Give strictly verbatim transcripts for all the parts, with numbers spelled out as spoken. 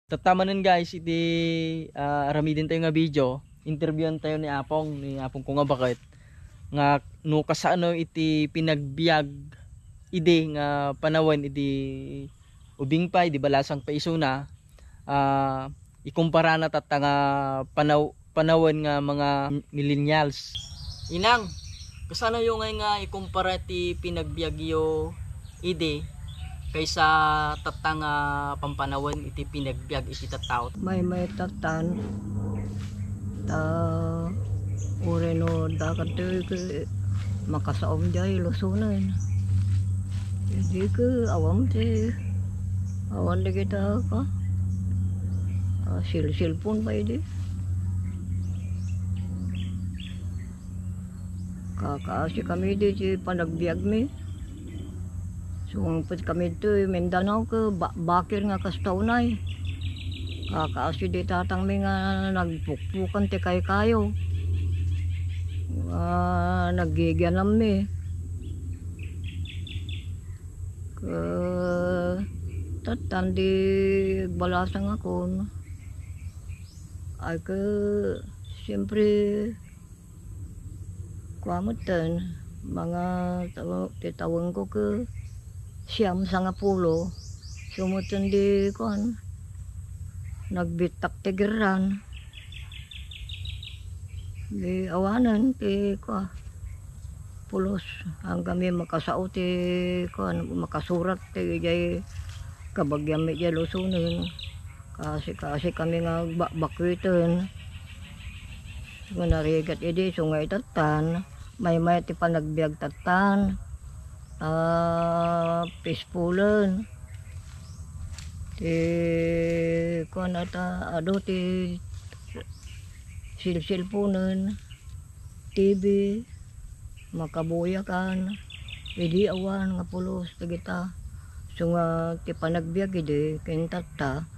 Tatta manen, guys, iti, ah, aramidentayo nga video, interviewantayo ni Apong, ni Apong ko nga baket, nga no kasano iti pinagbiag idi nga panawen idi ubing pay, di balasang pay isuna, ah, ikumparana tatta nga panaw-, panawen nga mga millennials. Inang, kasanoyo ngay nga ikumpara ti pinagbiagyo idi kaysa tatta nga pampanawen iti pinagbiag iti tattao? Maymay tattan, ta uray no dakatoy ket makasaom diay Lusonen. Idi ket awan ti, awan dagita ka, ah, sil-, cellphone pay idi. Kakaasi kami idi ti panagbiagmi. Sumungpet kami ditoy Mindanao ket ba-, bakir nga kasta unay. Kakaasi di tatangmi nga nagpukpukan ti kaykayo. Ah, naggigianammi. Ket tattan di agbalasangakon. Ay, ket, siyempre, kua metten, mga taw-, ti tawenko ket siam sangapulo. Sumutten di, kuan, nagbittak ti gerran. Di awanen ti, kua, pulos. Anggamin makasao ti, kuan, makasurat ti idiay kabagiammi idiay Lusonen. Kasi, kasi kami nga agbakbakuiten. Nga narigat idi, isu nga itattan, maymay ti panagbiag tattan. Ah, peaceful-en. Ti, kuan ata, adu ti cellphone-en, T V, makabuyakan, idi awan nga pulos dagita. Isu nga ti panagbiag idi, ken tatta,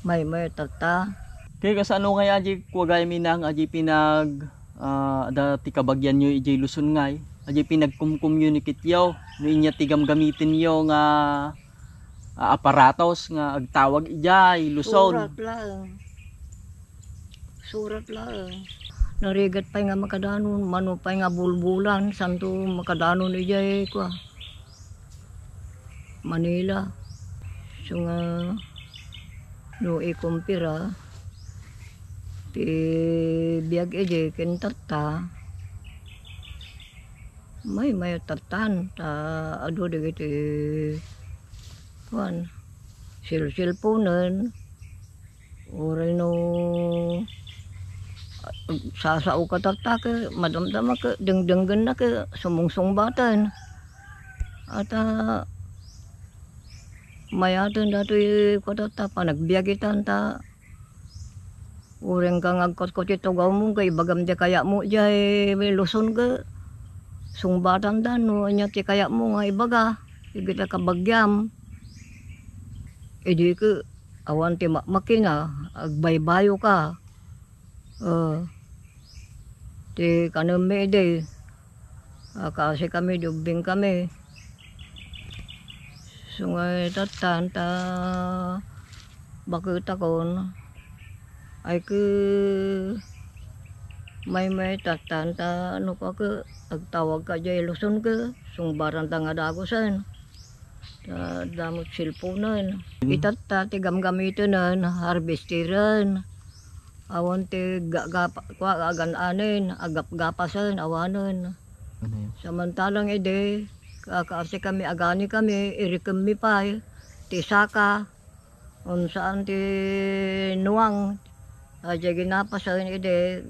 maymay tatta. Ket kasano ngay adiay kuagaymi nang adiay pinag, ah, adda ti kabagianyo idiay Luzon ngay, adiay pinagkumkumyo ni ketyo, no inya ti gamgamitenyo nga, ah, aparatos nga agtawag idiay Luzon? Surat laeng. Surat laeng. Narigat pay nga makadanon, mano pay nga bulbulan, santo makadanon idiay, kua, Manila. Isu nga, no ikumpira, ti biag idi ken tatta, maymay tattan, ta adu dagiti, kuan, cellphone-en, uray no, ah, sasaoka tatta ket madamdama ket dengdenggenna ket sumungsungbaten. Ata, mayaten datoy kua tatta, panagbiag itan ta, uray ka nga agkutkot ti tugawmo, ket ibagam diay kayatmo diay Luzon ket sungbatanda no ania ti kayatmo nga ibaga, dagita kabagiam. Idi ket awan ti ma-, makina, agbaybayoka. Ah, ti kanemmi idi, ah, kasi kami, di ubbing kami. Isu nga itattan ta baketakon, ay, ket maymay tattan ta no ka ket agtawagka diay Luzon ket sungbatanta nga dagusen. Ta adda met cellphone-en. Mm. Itatta ti gamgamitenen, harvesteren. Awan ti ga-, gapa-, kua, agan-anen, agapgapasen, awanen. Ano yun? Samantalang idi, kakaasi kami, agani kami, irikemmi pay ti saka. Unsaan ti nuang, a, diay ginapasen idi,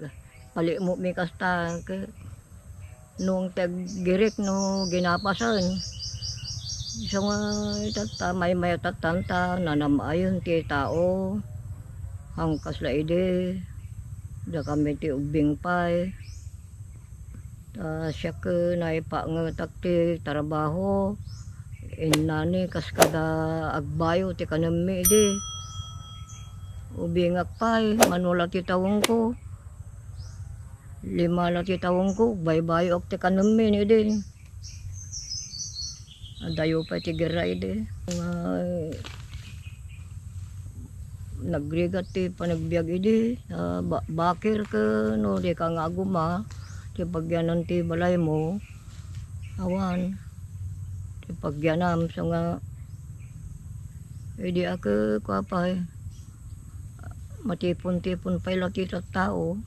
palikmokmi kasta, ket nuang ti aggirik no ginapasen. Isu nga itatta, maymay tattan ta, nanam-ayen ti tao. Haan kasla idi, dakami ti ubbing pay. Ta siak ket naipangetak ti trabaho, innani kas kada agbayo ti kanemmi idi. Ubingak pay, mano la ti tawenko. Lima la ti tawenko, baybayoak ti kanemmi idi. Adayo pay ti gerra idi. Nga, Nagrigat ti panagbiag idi, ah, ba-, bakir ken no di ka nga aguma, ti pagyanan ti balaymo, awan, ti pagyanam, so nga, idi a ke-, kua pay, matipon-tipon pay la ti tattao.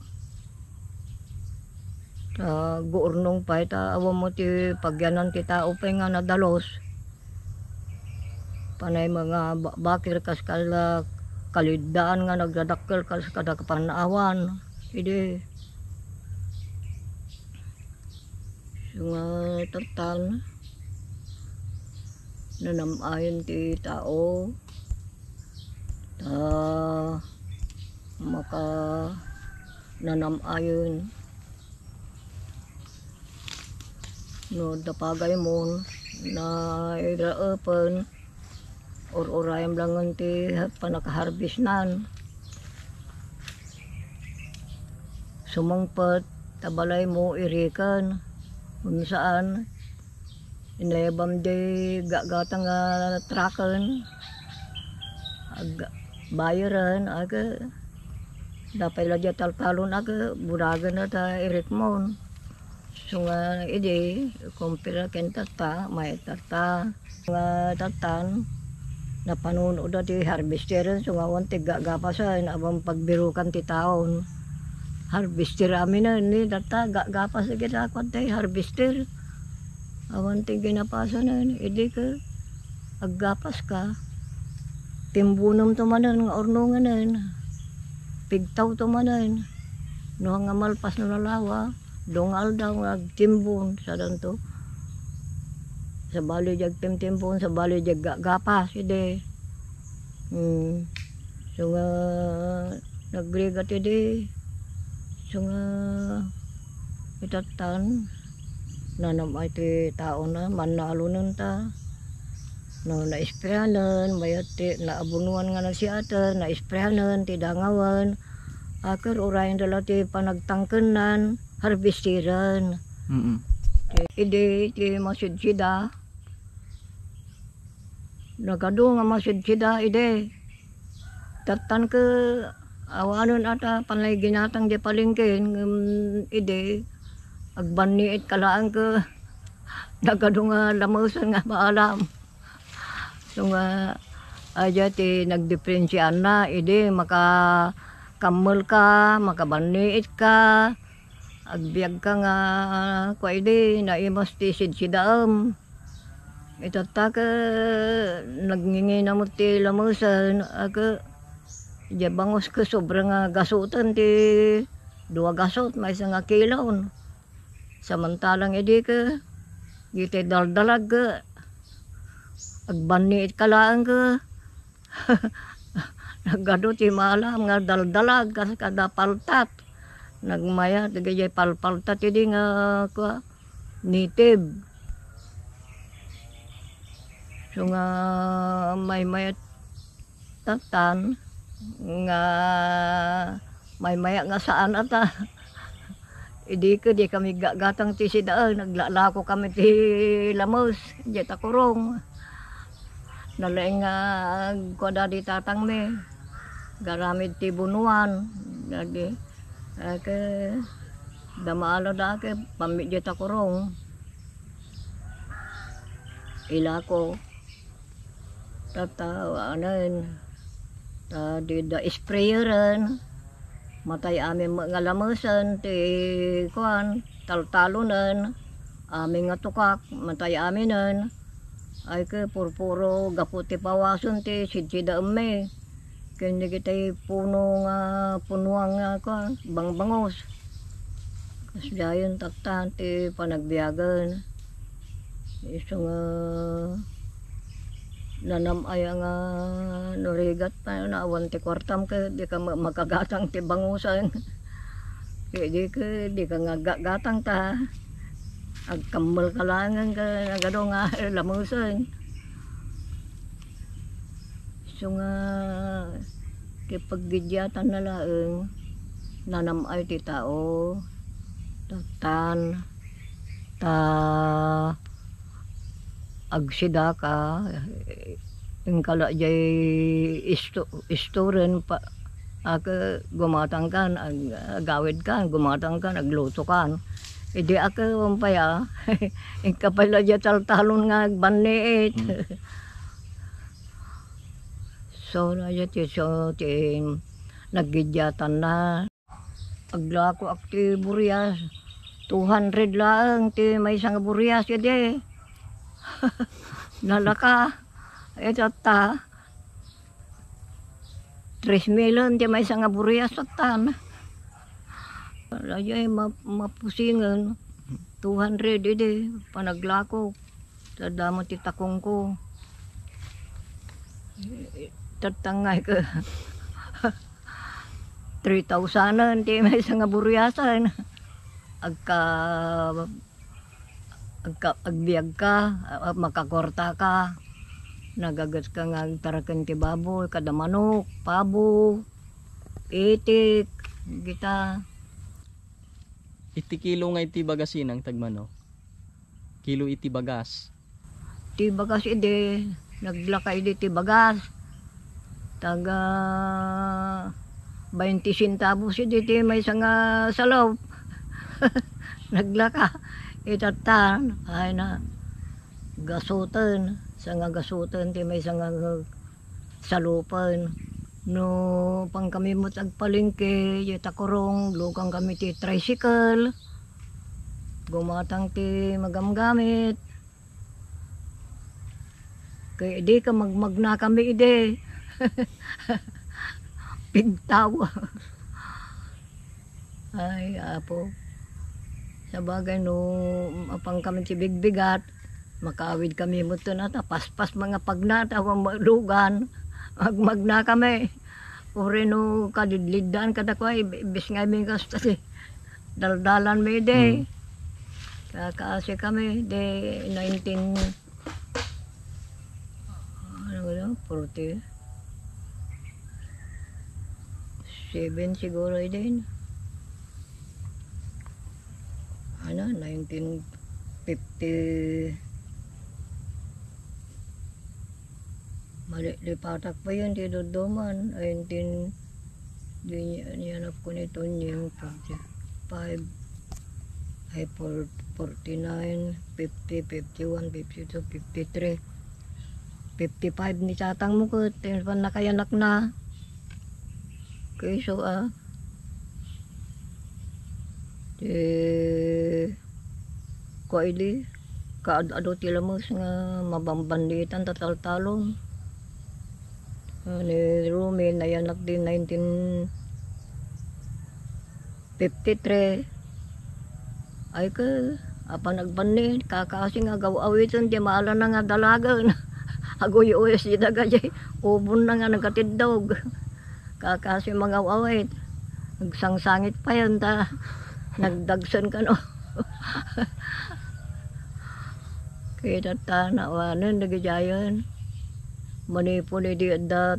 Ta guurnong pay, ta awan mo ti pagyanan ti tao pay nga nadalus. Panay mga ba-, bakir kas kala-, kaliddaan nga nagdadakkel kas kada kapanaawan. Idi. So nga tattan, nanam-ayon ti tao. Ta maka nanam-ayon. No, dapagay mon, nairaepen, ur-urayam langen ti panakaharvestnan. Sumangpet, ta balaymo iriken. Kun saan, inayabam di gagatang nga traken. Ag-, bayeren, aga, dapay la di taltalon, aga, bunagen na ta irikmon. So nga idi, kumpira ken tatta, may tatta. Nga tattan, napanuno da ti harvesteren, so nga awan ti gagapasan, awan pagbirukan ti taon. Harvester aminen, ni tatta, gagapas, kita, kuwan ti harvester. Awan ti ginapasanen, idi ka, aggapas ka. Timbunem to manen nga urnonganen. Pigtaw to manen. No nga malpas no lalawa, dungal daw nga agtimbon, sadanto. Sabali di agtimtimbon, sabali di aggagapas, idi. Hmm. So nga, nagrigat idi. So nga, itattan, nanam-ay ti taona, mannalonen ta. No, naispreanen, mayat ti, naabunuan nga nasiaten, naispreanen, ti dangawen. Aker, urayen da la ti panagtangkenan, harvestiren. Mm. Idi, ti masidsida, nagadu nga masidsida, idi. Tattan ke, awanen ata panay ginatang di palengke, ngem idi, agbanniit ka laeng ke, nagadu nga lamesen nga maalam. So nga, adda ti nagdiferensiaanna, idi, makakammel ka, makabanniit ka, agbiag ka nga, kua idi, naimas ti sidsidaem. Itatta ke, nagngingina met ti lamesen, aga, diay bangus ke sobra nga gasoten ti dua gasot, maysa nga kilon. Samantalang idi ke, ditoy daldalag ke, agbanniit ka laeng ke, nagadu ti maalam nga daldalag, kas kada paltat. Nagmayat dagiti palpaltat idi nga, kua, native. So nga maymayat tattan nga maymayat nga saan ata. Idi ke, di kami gagatang ti sidaen, naglalako kami ti lames, diay takurong. Nalaing nga agkua dadi tatangmi, garamid ti bunuan. Dadi, ake, damaala da ake, pammi diay takurong. Ilako. Tatta, anen, ta dida sprayeren, matay amin met nga lamesen ti kuan, taltalonen, amin nga tukak, matay aminen. Ay ke, purpuro gapu ti pawasen ti sidsidaemmi. Ken dagiti puno nga punuan nga kuan, bangbangus. Kasdiayen taktan ti panagbiagen. Isu nga nanam-ay nga narigat pay, naawan ti kuartam ket dika ma-, makagatang ti bangusen. Ket dika, dika nga ga-, gatang ta. Agkammel ka laengen ket nagadu nga lamesen. Isu nga ti paggiddiatanna laeng, nanam-ay ti tao, tattan, ta agsidaka, Inkala jay isto-, istoren pa, ake, gumatangkan, ag-, agawidkan, gumatangkan, aglutokan. Idi ake, umpaya, inkapay la jay taltalon nga agbanniit. Hmm. So, na jay ti, so, ti naggidiatanna. Aglakoak ti burias. Two hundred laeng ti maysa nga burias idi. Nalaka. Itatta. Tres milen ti maysa nga burias tatta. Ay, ma-, mapusingen. Two hundred idi. Panaglakok. Tadamo ti takongko. Tattangay ka. Three thousand ti maysa nga buriasan. Agka, agka, agbiag ka, a-, makakorta ka. Nagaget ka nga agtaraken ti baboy, kada manok, pabo, itik, kita. Iti kilo nga iti bagasinang tagmano? Kilo iti bagas. Ti bagas idi, naglaka idi ti bagas. Taga bainte centavos idi ti maysa nga salop. Naglaka. Itatan, ay na, gasuten, sa nga gasuten ti maysa nga salopen. No, pangkami met agpalengke, iti takurong, lukan kami ti tricycle. Gumatang ti magamgamit. Kay idi ka magmagna kami idi. Pigtaw. Ay, Apo. Sabagay, no, apan kami ti bigbigat, makaawid kami met ta, paspas mga pagna, ta, lugan, magmagna kami. Uri no, kadidliddan kadakua, imbes nga imingas ta ti daldalan mi idi. Hmm. Kakaasi kami, di nineteen, ano ba yun? Forty-seven siguro, eh, din. Ano, nineteen fifty. Mali, lipatak pa yun, ti Dodoman. Ay, din, din, yan ako ni Tonying, forty-five, ay, four-, forty-nine, fifty, fifty-one, fifty-two, fifty-three, fifty-five ni tatang mo ket, eh, pan nakayanak na. Kayso, ah, ti, kua idi, kaad-ado ti lames nga mabambanditan ta taltalon. Ah, ni Rumi, nayanak di nineteen fifty-three. Ay, ke, apan agbanni, kakasi nga agaw-awiten, di maalana nga dalagen. Aguy-uyos di daga, di ubon na nga nagatiddog. Kakasi mangaw-awit. Agsangsangit pa yan, ta nagdagsen kano. Kita ta, naawanen, dagidiayen. Manipon idi adda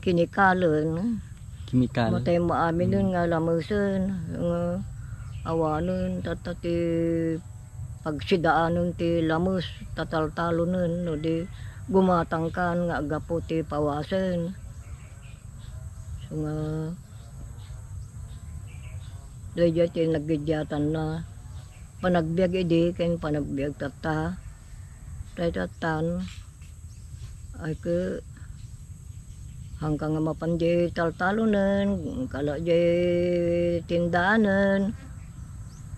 kinikalen. Kimikal. Matay maaminen, mm, nga lamesen, nga awanen, tatta ti pagsidaanen ti lames, tataltalonen, no di gumatangkan nga aggapu ti pawasen. So nga, daydiay ti naggidiatanna. Panagbiag idi ken panagbiag tatta. Daytattan, ay ke, hangka nga mapan di taltalonen, kala di tindaanen,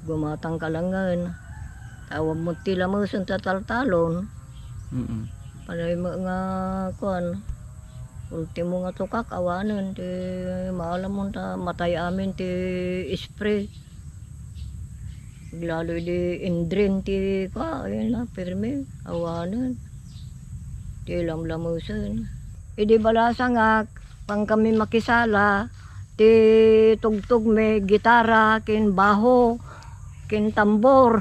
gumatang ka langen. Tawag mo ti lamesen ta taltalon. Mm. Panay mo nga, kuan, ultimo nga tukak, awanen, ti maalam mo ta, matay amin ti spray. Lalo di indrin ti, kuan, ayun na, pirmi, awanen. Ti lamlamesen. Idi balasangak, pangkami makisala, ti tugtog mi, gitara, ken baho, ken tambor.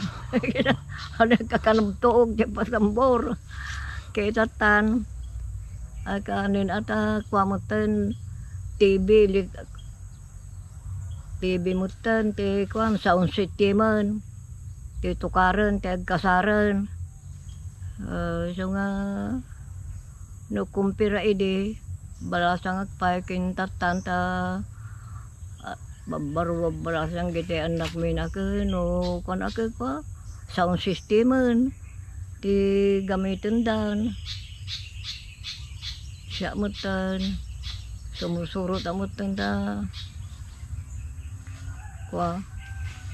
Ano kakanabtuog ti patambor? Kitatan, akanin ata, kuameten, T V, lik-, T V meten, ti kuam, sound system-en, ti tukaren, ti agkasaren. Eh, so nga, No kumpira idi, balasangak pay ken tattan ta, ah, babbaro babbalasang dagiti annakmi a ken no kuan a ken kua, sound systemen ti gamitandan. Siak metten, sumusurot a metten ta kua,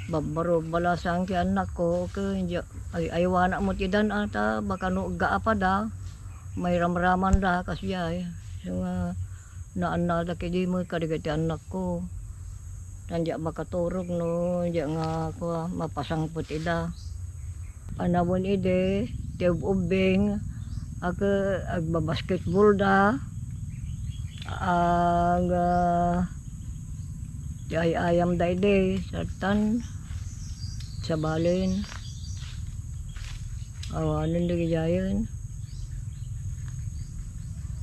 babbaro babbalasang ti annakko ken ay-, aywanak met ti dan-a ta baka no aggapada, mairamramanda kasdiay. Isu nga naannalak idi met kadagiti annakko. Tan diak makaturog no diak nga kua, mapasangpet ida. Panawen idi, ti ub-ubbing, ag-, agbabasketballda, ag-, ah, ti ay-ayamda idi, sartan, sabalen, awanen dagidiayen.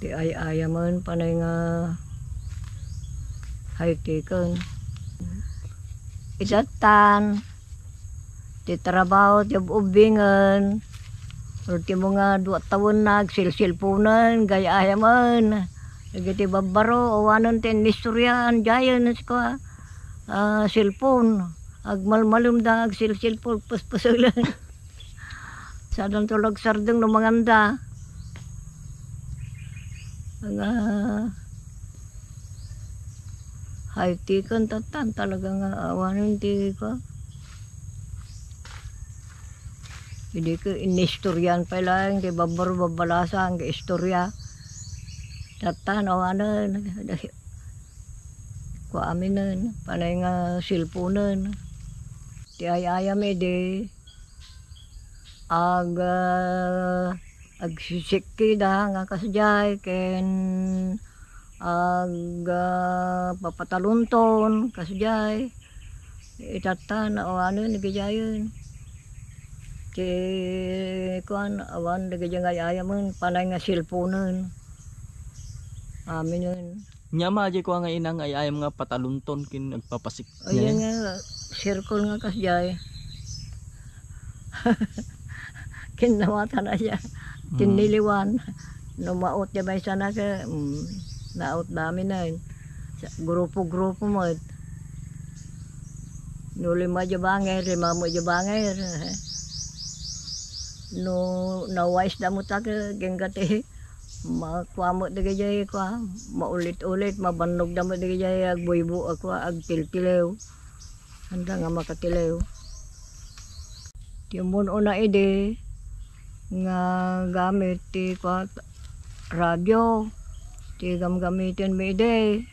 Ti ay-ayamen, panay nga high-tech-en. Idattan, ti trabaho ti ub-ubbingen. Ultimo nga dua tawenna, agsilsilponen, gay-ayamen. Dagiti babbaro, awanen ti innistoriaan, diayen, kua, ah, cellphone. Agmalmalemda, agsilsilpo, agpuspusolen. Sadanto lagsardeng no manganda. Nga, high-tech-en tattan talaga nga awanen ti, kua. Idi ket innistoriaan pay laeng ti babbaro babbalasang nga istoria. Tattan awanen. Kua aminen, panay nga cellphone-en. Ti ay-ayam idi, ag-, ah, agsisikkida nga kasdiay, ken ag-, ah, papatalonton kasdiay. Itattan, awanen, dagidiayen. Ti, kuan, awan, dagidiay nga ay-ayamen, panay nga cellphone-en. Aminen. Nia, madi ko nga inang ay-ayam nga patalonton ken agpapasik. Ayan nga, circle nga kasdiay. Kinnawatan a siya. Hmm. Tinniliwan. No maot ti maysa na ke, mm, naot da aminen. Sa, grupo-grupo met. No lima di banger, lima met di banger. No nawais da met a ke, gengga ti Makua met dagijay kua, maulit-ulit, mabannogda met dagijay agbuybo a kua, agtiltilew. Anda nga makatilew. Ti ummun-una idi nga gamit ti kua, radyo, ti gamgamitenmi idi.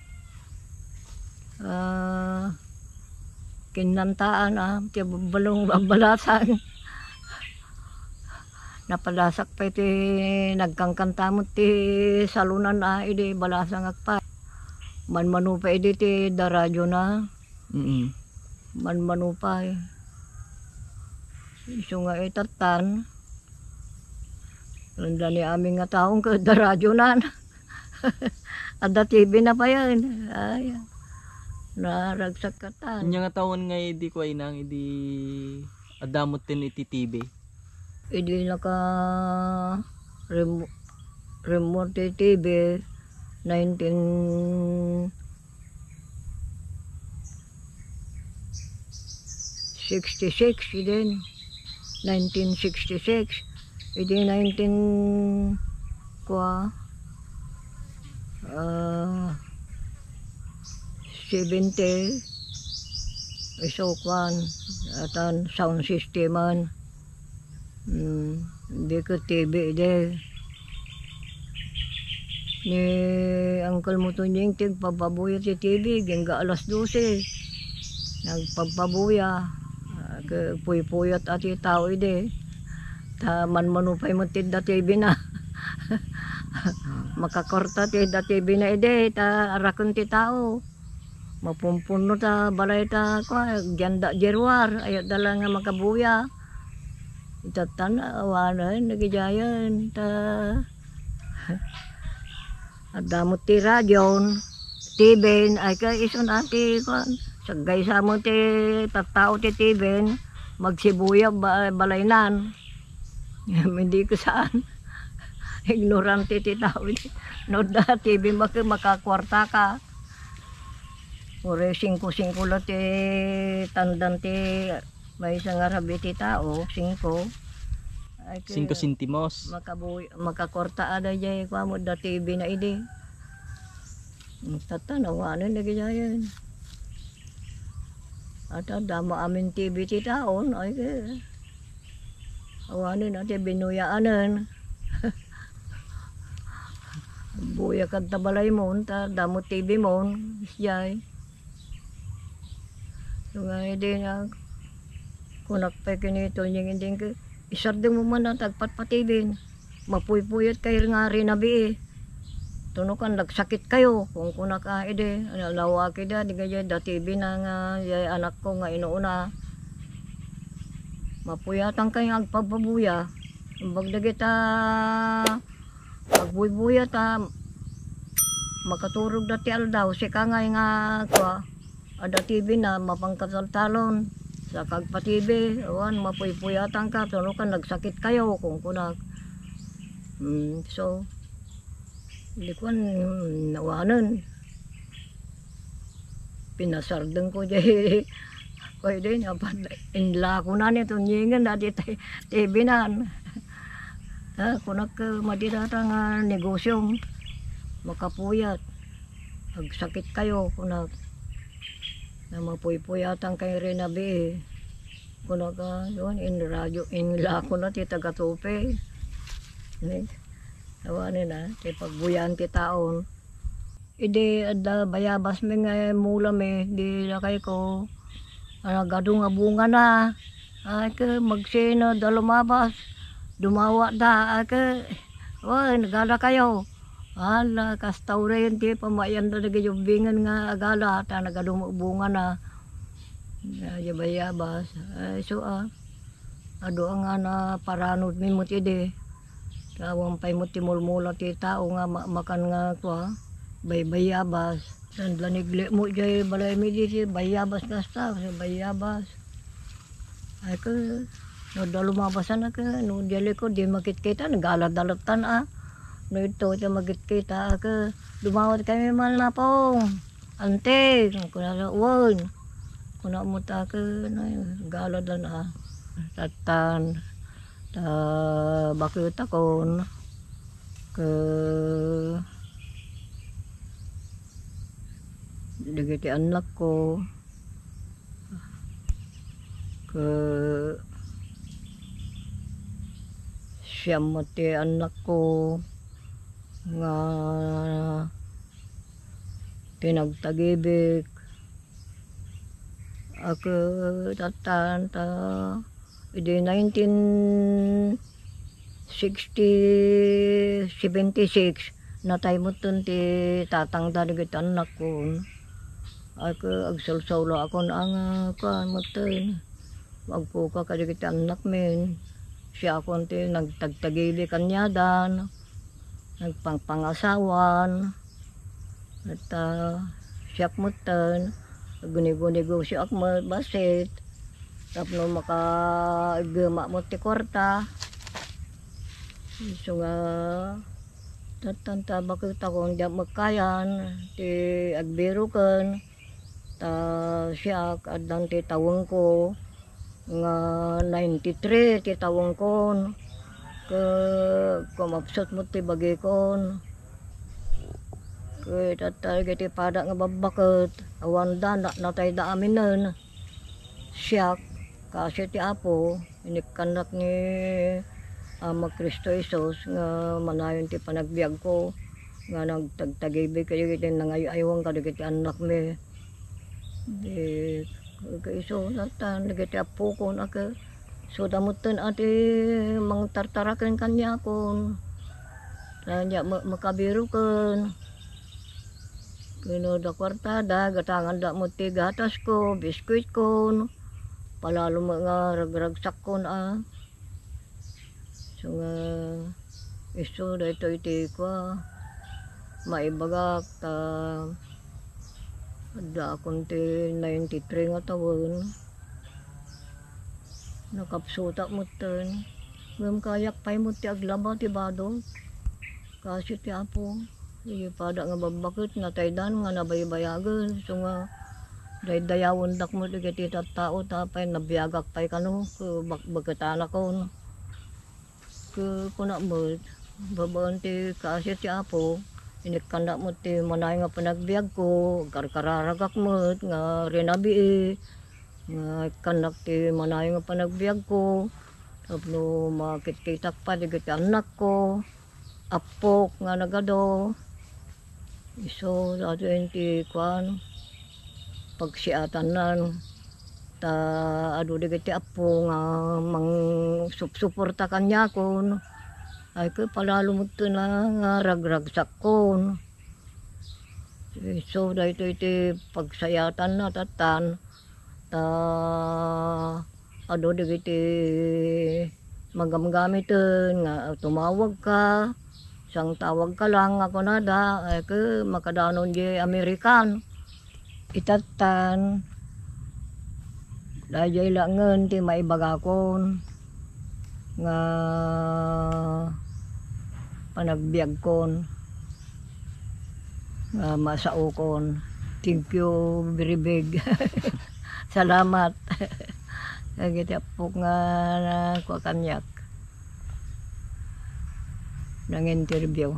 Ah, kinnantaan, ah, ti balong babbalasang. Napadasak pay ti nagkankanta met ti salonan, ah, idi balasangak pay. Manmano pay idi ti da radiona. Mm. Manmano pay. Isu nga itattan. Anda ni amin nga taon ket da radionan. Adda T V na payen. Ay, naragsak katan. Ania nga taon nga idi ko inang idi adda met ten iti T V? Idi naka remo-, remote ti T V, nineteen sixty-six, idin nineteen sixty-six, idi nineteen, kua, ah, seventy, isu kuan, atan sound systeman. Hmm, idi ket T V idi. Ni Uncle Mutunying ti agpapabuya ti T V, gingga alas dose. Nagpapabuya. Ah, ke-, puypuyat a ti tao idi. Ta manmano pay met ti da T V na. Makakorta ti da T V na idi, ta araken ti tao. Mapumpunno ta balay ta, kua, dianda diruar, ayat da la nga makabuya. Itattan, awanen, nagidiayen, ta, adda met ti radion, T V, ay, kay isun a ti, kua, saggaysa met ti tattao ti T V, magsibuya ba-, balaynan. Hindi ko saan. Ignorante ti tao idi. No adda T V, maka-, makakuartaka. Uray singko-singko la ti tandan ti maysa nga rabii ti tao, singko. Ay, Singko sentimos. Makabuy-, makakuarta a daydiay, kua mo, adda T V na idi. Tatta, awanen dagiti ayan. At adda mo amin T V ti taon, ay, eh, awanen a ti binuyaanen. Buya kadta balaymo, ta adda mo T V mo, isdiay. So nga, idi nga, kunak pay ken ni Tonying, idi nga, isardeng mo man a ti agpatpatibin. Mapuypuyat kayo nga rinabii. Tuno kan nagsakit kayo, kunkunak a, idi, nalawak ida, di kaya dati bina nga, yay anakko nga inuuna. Mapuyatan kayo nga agpapabuya. Imbag dagita agbuybuya ta makaturog dati aldaw, sika nga, nga, kua, adda T V na, mapangkataltalon. Sa kagpa-T V, awan, mapuypuyatan ka, tuno kan nagsakit kayo, kunkunak. Mm, so, di kuan, mm, awanen. Pinasardeng ko jay, pwede na, inlako na ni Tonyingen, na di T V nan. Ah, kunak, eh, madidata nga negosyo, makapuyat. Agsakit kayo, kunak. Na mapuypuyatan kayo rin a bii. Kunak, ah, yun, in radyo, inlako na ti taga-Tupe. Ni, awanen na, ti pagbuyan ti taon. Idi adda bayabas mi nga mula mi, di lakay ko, ah, nagadu nga bunga na. Ay, ke, magsino da lumabas. Dumawa da, ay, ke, "Oy, nagala kayo." Ala, kasta uray ti pamayan da dagiti ubbingen nga agala, ta nagadu nga bunga na. Ay, bayabas. Ay, so, ah. Adu a nga naparanod mi met idi. Awan pay met ti mulmula ti tao nga ma-, makan nga kua, baybayabas. Saan la nigli mo jay balay mi di si bayabas kasta, si bayabas. Ay ke, no da lumabasan a ke, no di liko, di makitkita, nagala-dalatan a. No ito, ito makitkita a ke, dumawat kami man lapong. Ante, kuna, wen. Kuna mo ta ken, ay, galadan a. Tattan, ta baketakon, ke dagiti annakko, ke siam met ti annakko nga pinagtagibik. Ak, tattan ta idi nineteen sixty, seventy-six, natay metten ti tatangda dagiti annakkon. Ak, agsulsawlo akon a nga kuan metten. Agpuka kadagiti annakmin. Siakon ti nagtagtagibi kaniadan. Nagpangpangasawan. At, ah, siak metten, agnegonigosioak met bassit tapno makaiggemak met ti kuarta. Isu nga, tattan ta baketakon, diak met kayan ti agbiroken. Ta siak, addan ti tawengko nga ninety-three ti tawengkon. Ke kumapsut met ti bagikon. Ke tatta dagiti pada nga babbaket, awanda, na-, natayda aminen. Siak, kasi ti Apo, inikkannak ni Ama Cristo Jesus nga manayon ti panagbiagko, nga nagtagtagibi kadagiti nangay-aywan kadagiti annakmi. Di, kaiso, tan dagiti appokon, ag-, so, damutten a ti mangtartaraken kaniakon. Tan diak ma-, makabiroken. Ken no adda kuartada, gatanganda met ti gatasko, biskuitkon. Palalo met nga ragragsakkon a. So nga, isu daytoy ti kua, maibagak ta addaakon ti ninety-three nga tawen. Nakapsutak metten. Ngem kayak pay met ti aglaba ti badok. Kasi ti Apo, iti pada nga babbaket, nataydan nga nabaybayagen, isu nga daydayawendak met dagiti tattao, ta pay nabiagak pay kano, ket bak-, baketanakon. Ket kunak met, babaen ti kasi ti Apo, inikkannak met ti manay nga panagbiagko, agkarkararagak met nga rinabii, nga ikkannak ti manay nga panagbiagko, tapno makitkitak pay dagiti annakko, appok nga nagadu. Isu, adu iti kuan, pagsiatannan. Ta adu dagiti appo nga mangsupsuporta kaniakon. Ay, ket palalo met ti na nga ragragsakkon. Isu, daytoy ti pagsiatanna tattan. Ta adu dagiti magamgamiten nga tumawagka, sangtawagka lang nga kunada, ay, ket makadanon di American. Itattan, daydiay laengen ti maibagakon nga panagbiagkon nga masaokon. Thank you very big. Salamat. Dagiti appok nga nakua kaniak. Nang-interview.